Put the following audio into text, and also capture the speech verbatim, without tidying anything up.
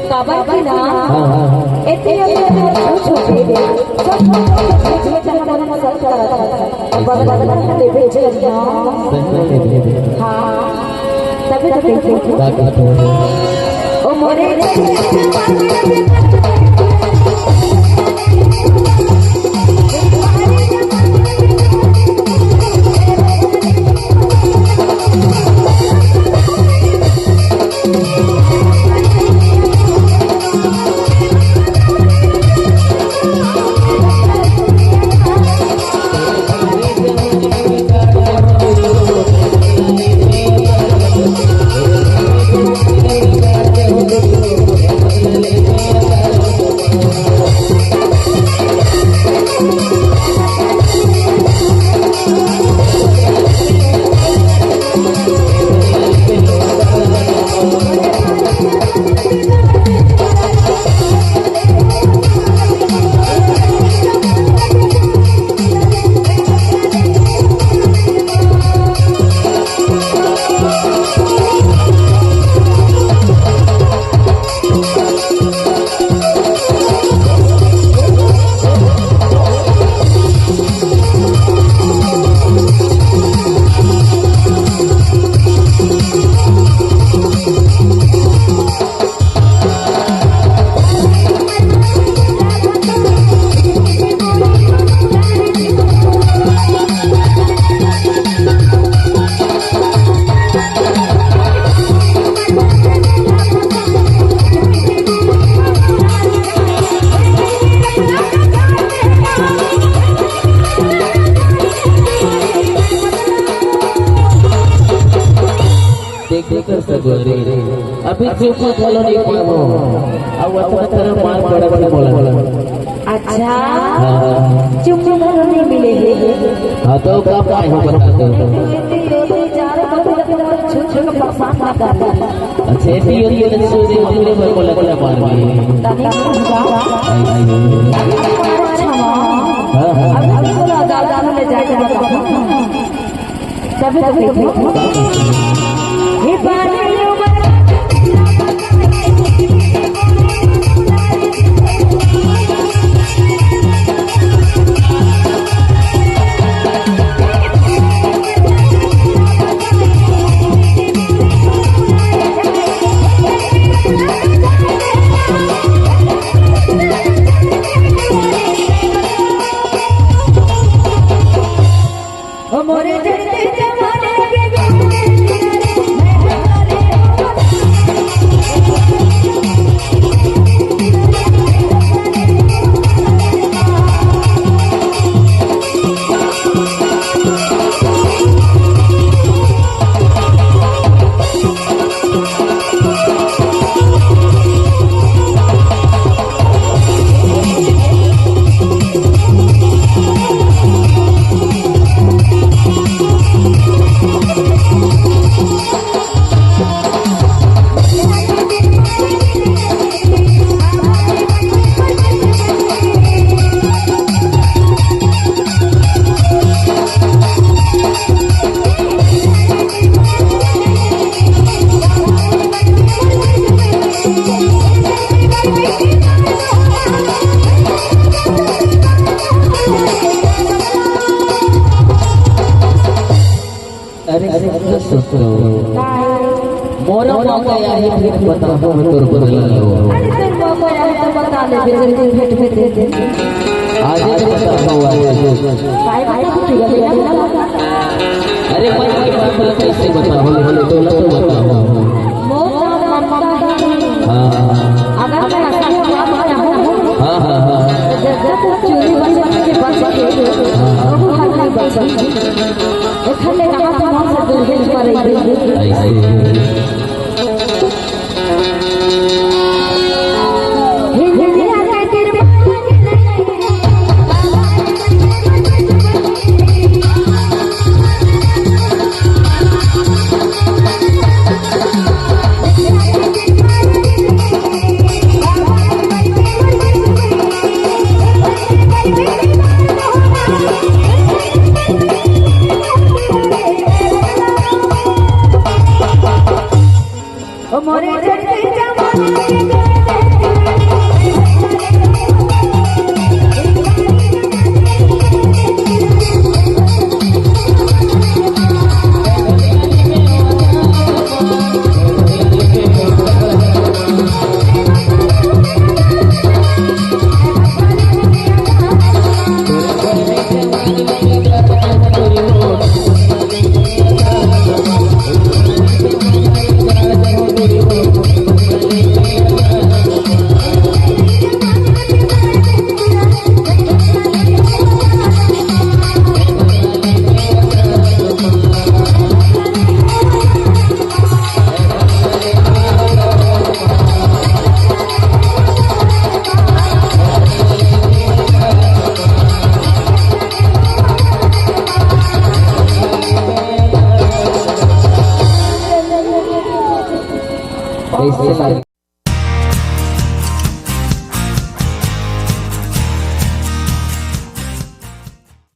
काबर कि ना, हाँ, हाँ, हाँ। एते अभी तो कुछ होथे, सब कुछ होथे, जो तहन सब करत हन। अब बदला लेबे जब ना। सही में लेबे। हाँ, तभी तो कहिथे। का कहिथे? ओ मोरे देखे कर सगोरी, अभी चुप घलो नहीं पाबो। अब अतना तरह मार पड़त हे मोला। अच्छा, हाँ। चुप घलो नहीं मिले हे। हाँ, तो का पाए हो बता दो। तो, तो, तो, तो, जा रहा तो, तो, तो, छू, छू के परेशान ना कर। अच्छा, ऐसी होती है, तो सोचे, हमने मेरे को लगता मार दिए। तने कुछ कहा? आई, आई, आई। अच्छा, हाँ, हाँ। अब बोला, दादा, ले जाके बता। तभी तो कहते हैं। हे पानी ओ मोरे जड़ते जमाने के अरे, अरे, सुन तो। मोरो मौका आही, फिर बताबो मैं तोर बदला लो। अरे, तोर मौका आही तो बता ले, फिर तू भेंट भेंट दे दे। आज ही बताबो, आज ही। काय बताबो, ठीक है, ठीक है। अरे, मैं, मैं, मैं, मैं कैसे बताबो, बोले, बोले, तो, तो बताबो। मोर नाम ममता है। हाँ, हाँ, हाँ। अगर मैं असली बात कहूँ, हाँ, हाँ, हाँ। तो जब तक चूड़ी बन बन के बच के, हाँ, हाँ। वो हर कोई बच के। एखर ले कहा तो मन से दूर भेज पर रही। ऐसे। मोरे चढ़ते जवानी के